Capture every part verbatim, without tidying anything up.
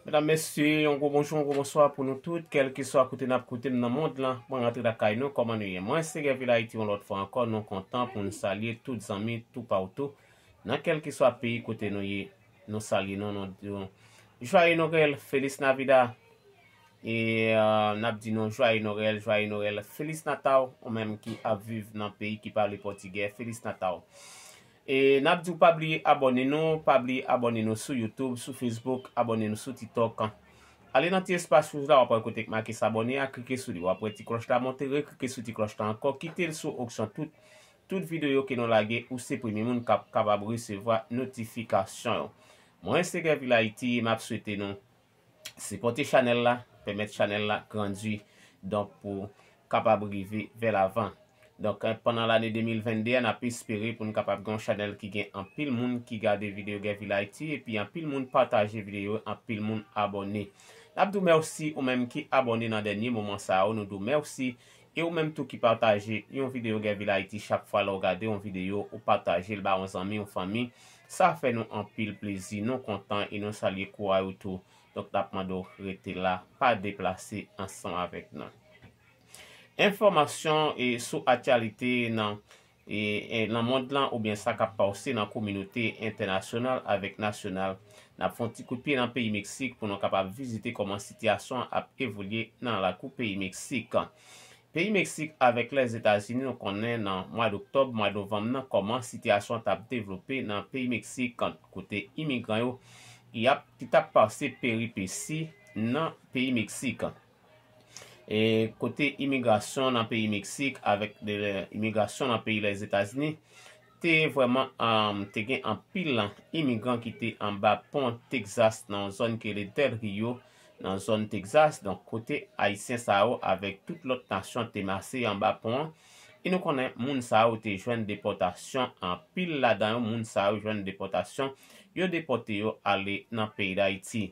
Medam, mesye, yon gwo bonjou, yon gwo bonswa pou nou tout, kèlkeswa kote n ap koute m nan mond lan. Mwen rantre lakay nou, kòman nou ye? Mwen se Gèvil Ayiti yon lòt fwa ankò, nou kontan pou n salye tout zanmi toupatou nan kèlkeswa peyi kote nou ye. Nou salye nou, nou di nou Joyeux Noël, Feliz Navidad. E n ap di nou Joyeux Noël, Joyeux Noël, Feliz Natal, ou menm ki ap viv nan peyi ki pale pòtigè, Feliz Natal. E n ap di w pa bliye abòne nou, pa bliye abòne nou sou YouTube, sou Facebook, abòne nou sou TikTok. Ale nan ti espas wouj la, w ap wè kote k make s'abonner a, klike sou li. W ap wè ti klòch la monte, reklike sou ti klòch la ankò, kite l sou opsyon tout. Tout videyo ke nou lage, ou se premye moun k ap kapab resevwa notifikasyon yo. Mwen se Gèvil Ayiti, m ap swete nou sipòte chanèl la, pèmèt chanèl la grandi, donk pou kapab rive vè lavan. Donk, eh, pandan lane de mil venn de a, n ap espere pou n kapab gen yon chanèl ki gen anpil moun ki gade videyo Gèvil Ayiti, epi anpil moun pataje videyo, anpil moun abòne. N ap di w mèsi ou menm ki abòne nan dènye moman sa yo, nou di w mèsi. E ou menm tou ki pataje yon videyo Gèvil Ayiti, chak fwa lè w gade yon videyo, ou pataje l ba yon zanmi, yon fanmi, sa fè nou anpil plezi, nou kontan e nou salye kouray ou tou. Donk, n ap mande w rete la, pa deplase ansanm avèk nou. Enfòmasyon e sou aktyalite nan, e, e nan mond lan oubyen sa k ap pase nan kominote entènasyonal avèk nasyonal. N ap fè yon ti kout pye nan peyi Meksik pou nou kapab vizite kòman sitiyasyon an ap evolye nan lakou peyi Meksik. Peyi Meksik avèk Lèzetazini, nou konnen nan mwa doktòb, mwa novanm nan, kòman sitiyasyon an t ap devlope nan peyi Meksik, kote imigran yo ki ap, ki t ap pase peripesi nan peyi Meksik. E kote imigrasyon nan peyi Meksik avèk de, imigrasyon nan peyi Lèzetazini te vrèman, um, te gen anpil imigran ki te anba pon Texas nan yon zòn ki rele Del Rio, nan zòn Texas. Donk, kote Ayisyen sa yo avèk tout lòt nasyon te mase anba pon an. E nou konnen moun sa yo te jwenn depòtasyon, anpil ladan yo, moun sa yo jwenn depòtasyon, yo depòte yo ale nan peyi Dayiti.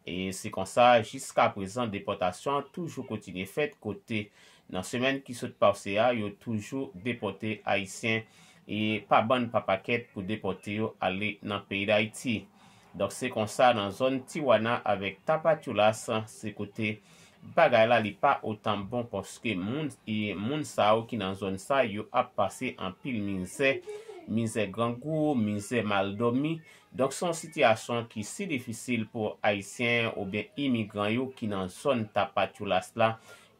E se konsa, jiska prezan, depòtasyon an toujou kontinye fèt, kote nan semèn ki sot pase a, yo toujou depòte Ayisyen e pa bann pa pakèt pou depòte yo ale nan peyi Dayiti. Donk, se konsa, nan zòn Tijuana avèk Tapachula, se kote bagay la li pa otan bon, paske moun, e moun sa yo ki nan zòn sa, yo ap pase anpil mizè, mizè grangou, mizè mal dòmi. Donk, se yon sitiyasyon ki si difisil pou Ayisyen oubyen imigran yo ki nan zòn Tapachula la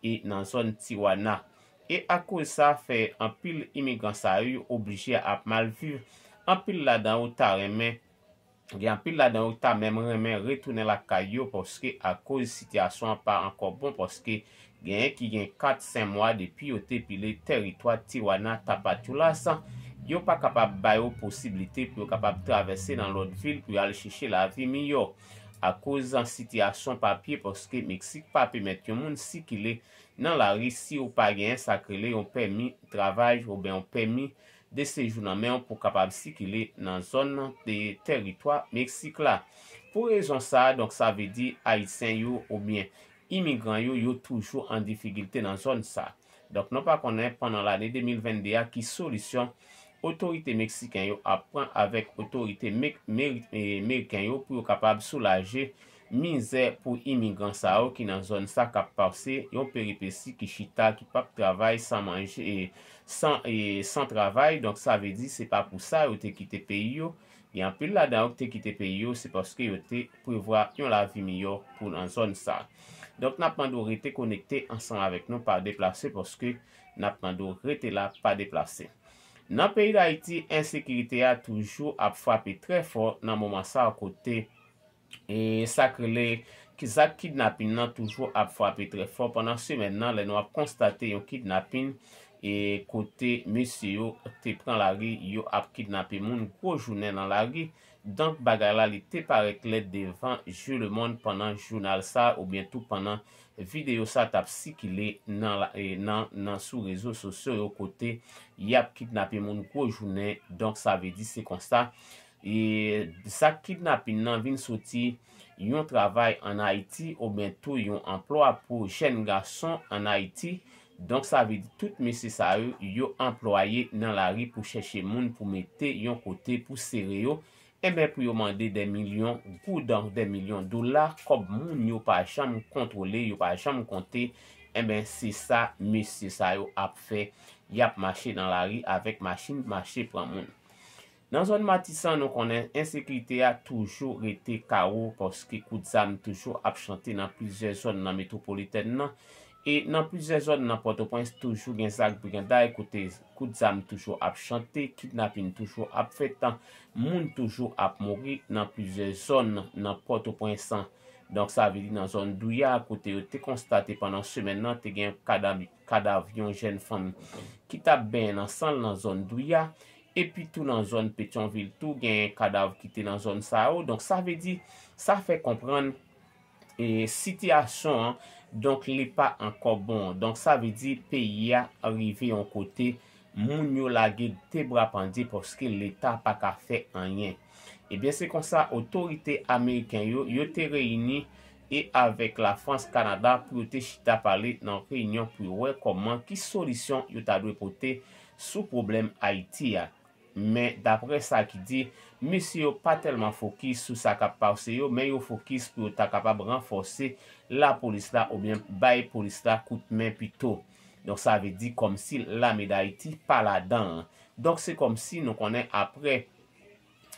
e nan zòn Tijuana. E akoz sa fè anpil imigran sa yo oblije ap mal viv, anpil ladan yo ta renmen, gen anpil ladan yo ta menm renmen retounen lakay yo, paske akoz sitiyasyon an pa ankò bon, paske genyen ki gen kat, senk mwa depi yo te pile tèritwa Tijuana, Tapachula, yo pa kapab ba yo posiblite pou yo kapab travèse nan lòt vil pou y al chèche lavi miyò. Akoz sitiyasyon papye, paske Meksik pa pèmèt yon moun sikile nan lari si w pa genyen sa k rele yon pèmi travay oubyen yon pèmi de sejou nan men w pou w kapab sikile nan zòn nan de tèritwa Meksik la. Pou rezon sa a, donk, sa vle di Ayisyen yo oubyen imigran yo, yo toujou an difikilte nan zòn sa. Donk, nou pa konnen pandan lane de mil venn de a ki solisyon otorite meksiken yo ap pran avèk otorite mek-, meri-, e, meriken yo pou yo kapab soulaje mizè pou imigran sa yo ki nan zòn sa k ap pase yon peripesi ki chita, ki p ap travay san manje, e, san, e, san travay. Donk, sa vle di se pa pou sa yo te kite peyi yo. Gen anpil ladan yo ki te kite peyi yo, se paske yo te prevwa yon lavi miyò pou nan zòn sa. Donk, n ap mande w rete konekte ansanm avèk nou, pa deplase, paske n ap mande w rete la, pa deplase. Nan peyi Dayiti, ensekirite a toujou ap frape trè fò nan moman sa a, kote e sa k rele ki zak kidnapin nan toujou ap frape trè fò pandan semèn nan, lè nou ap konstate yon kidnapin e kote mesye yo te pran lari, yo ap kidnape moun gwo jounen nan lari. Donk, bagay la, li te parèt klè devan Je Le Monde pandan jounal sa, oubyen tou pandan videyo sa t ap sikile nan la, e nan, nan sou rezo sosyo yo, kote y ap kidnape moun gwo jounen. Donk, sa vle di se konsa, e zak kidnapin nan vin soti yon travay ann Ayiti oubyen tou yon anplwa pou jèn gason ann Ayiti. Donk, sa vle di tout mesye sa yo, yo anplwaye nan lari pou chèche moun pou mete yon kote pou sere yo. enben, pou yo mande dè milyon goud, dè milyon dola, kòb moun yo pa janm kontwole, yo pa janm konte, enben, se sa mesye sa yo ap fè. Y ap mache nan lari avèk machin, mache pran moun. Nan zòn Matisan, nou konnen ensekirite a toujou rete kawo, paske kout zam toujou ap chante nan plizyè zòn nan metwopolitèn nan. E nan plizyè zòn nan Pòtoprens, toujou gen zak briganday, kote kout zam toujou ap chante, kidnapin toujou ap fèt, moun toujou ap mouri nan plizyè zòn nan Pòtoprens. Donk, sa vle di nan zòn Douya, kote yo te konstate pandan semèn nan, te gen kadav, kadav yon jèn fanm ki t ap benyen nan san l nan zòn Douya. Epi tou nan zòn Petyonvil tou, gen kadav ki te nan zòn sa yo. Donk, sa vle di, sa fè konprann e sitiyasyon an, donk, li pa ankò bon. Donk, sa vle di peyi a rive yon kote, moun yo lage de bra pandye paske Leta pa ka fè anyen. Ebyen, se konsa, otorite ameriken yo, yo te reyini e avèk Lafrans, Kanada, pou yo te chita pale nan reyinyon pou yo wè kòman, ki solisyon yo ta dwe pote sou pwoblèm Ayiti a. Men, daprè sa ki di, mesye yo pa tèlman fokis sou sa k ap pase yo, men yo fokis pou yo ta kapab ranfòse lapolis la oubyen bay polis la kout men pito. Donk, sa vle di kòmsi lame Dayiti pa ladan an. Donk, se kòmsi nou konnen apre,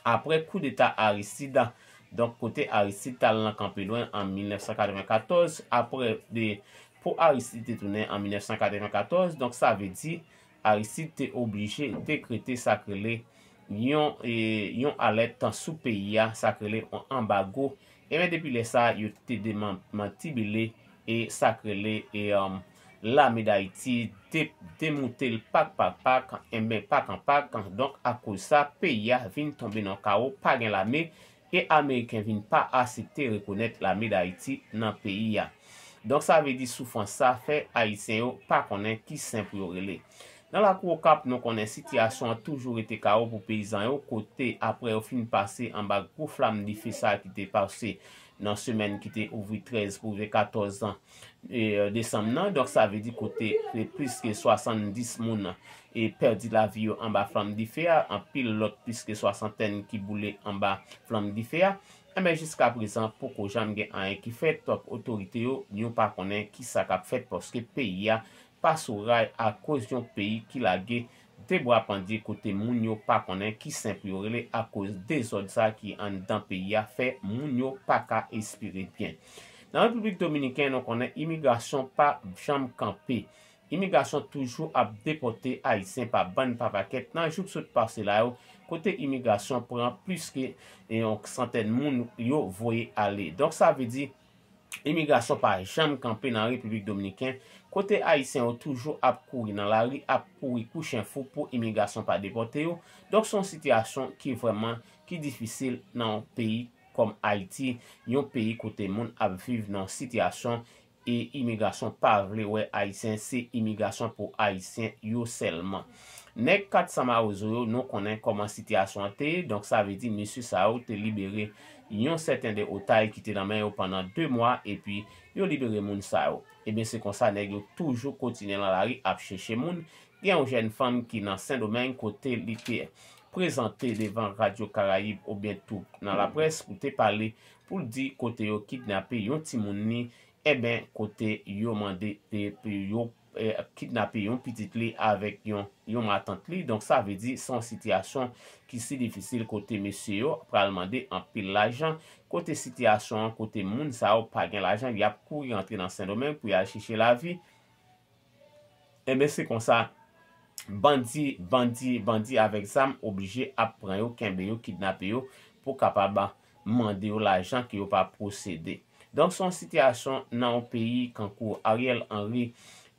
apre koudeta Aristide, donk, kote Aristide t al nan kanpe lwen an mil nèf san katrevenkatòz, apre de, pou Aristide te tounen an mil nèf san katrevenkatòz, donk, sa vle di Aristide te oblije dekrete sa k rele yon, e, yon alèt sou peyi a, sa k rele yon anbago. Ebyen, depi lè sa a, yo te demantibile e sa k rele e, um, lame Dayiti, de, demoute l pak pa pak, enben, pak an pak. Donk, akoz sa, peyi a vin tonbe nan kawo, pa gen lame, e Ameriken vin pa asepte rekonèt lame Dayiti nan peyi a. Donk, sa vle di soufrans sa fè Ayisyen yo pa konnen ki sen pou yo rele. Nan lakou Okap, nou konnen sitiyasyon an toujou rete kawo pou peyizan yo, kote apre yo fin pase anba gwo flam dife sa ki te pase nan semèn ki te ouvri trèz pou rive katòz an, e, desanm nan. Donk, sa vle di kote plis ke swasanndis moun e pèdi lavi yo anba flam dife a, anpil lòt plis ke swasantèn ki boule anba flam dife a. Enben, jiska prezan, poko janm gen anyen ki fèt, donk otorite yo, yo pa konnen ki sa k ap fèt, paske peyi a pa sou ray akoz yon peyi ki lage de bra pandye, kote moun yo pa konnen ki sen pou yo rele akoz dezòd sa ki anndan peyi a fè moun yo pa ka espere byen. Nan Repiblik Dominikèn, nou konnen imigrasyon pa janm kanpe. Imigrasyon toujou ap depòte Ayisyen pa bann pa pakèt nan jou k sot pase la yo, kote imigrasyon pran plis ke yon santèn moun yo voye ale. Donk, sa vle di, imigrasyon pa janm kanpe nan Repiblik Dominikèn, kote Ayisyen yo toujou ap kouri nan lari, ap kouri kou chen fou pou imigrasyon pa depòte yo. Donk, se yon sitiyasyon ki vrèman, ki difisil nan yon peyi kòm Ayiti, yon peyi kote moun ap viv nan yon sitiyasyon e imigrasyon pa vle wè Ayisyen, se imigrasyon pou Ayisyen yo sèlman. Nèg kat san mawozo yo, nou konnen kòman sitiyasyon an te ye, donk, sa vle di mesye sa yo te libere yon sèten de otay ki te nan men yo pandan de mwa, epi yo libere moun sa yo. Ebyen, se konsa nèg yo toujou kontinye nan lari ap chèche moun. Gen yon jèn fanm ki nan Sendomeng, kote li te prezante devan Radyo Karayib oubyen tou nan laprès pou te pale, pou l di kote yo kidnape yon timoun li, enben, kote yo mande, e, yo, e, kidnape yon pitit li avèk yon, yon matant li. Donk, sa vle di se yon sitiyasyon ki si difisil, kote mesye yo pral mande anpil lajan, kote sitiyasyon an, kote moun sa yo pa gen lajan, y ap kouri rantre nan Sendomeng pou y al chèche lavi. Enben, se konsa, bandi, bandi, bandi avèk zam oblije ap pran yo, kenbe yo, kidnape yo, pou kapab mande yo lajan ke yo pa posede. Donk, se yon sitiyasyon nan yon peyi kankou Ariel Henry,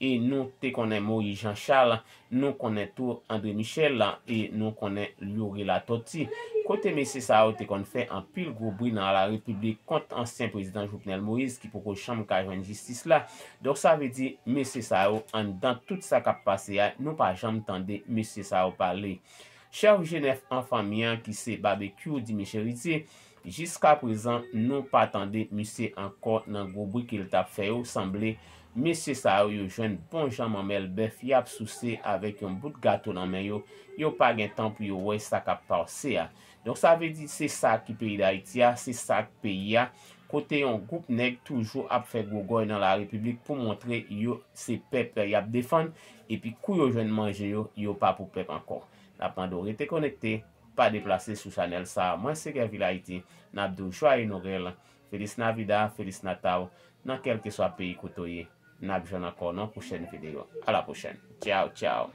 e nou te konnen Moïse Jean Charles, nou konnen tou André Michel, e nou konnen Youri Latortue. Kote mesye sa yo te konn fè anpil gwo bri nan la Repiblik kont ansyen prezidan Jovenel Moïse ki poko janm ka jwenn jistis la. Donk, sa vle di, mesye sa yo, anndan tout sa k ap pase a, nou pa janm tande mesye sa yo pale. Chèf G nèf an fanmi an, ki se Barbecue Dimy Chérizier, Jiskaprezan, nou pa tande misye ankò nan gwo bri ke l t ap fè yo. Sanble, mesye sa yo, yo jwenn bon jan manmèl bèf y ap souse avèk yon bout gato nan men yo. Yo pa gen tan pou yo wè sa k ap pase a. Donk, sa vle di, se sa ki peyi Dayiti a, se sa k peyi a, kote yon gwoup nèg toujou ap fè gwogòy nan larepiblik pou montre yo se pèp y ap defann, epi kou yo jwenn manje yo, yo pa pou pèp ankò. N ap mande w rete konekte, pa deplase sou chanèl sa a. Mwen se Guervil Haïti, n ap di w Joyeux Noël, Feliz Navidad, Feliz Natal, nan kèlkeswa peyi kote w ye. N ap jwenn ankò nan pwochèn videyo. A la pwochèn. Tchaw, tchaw.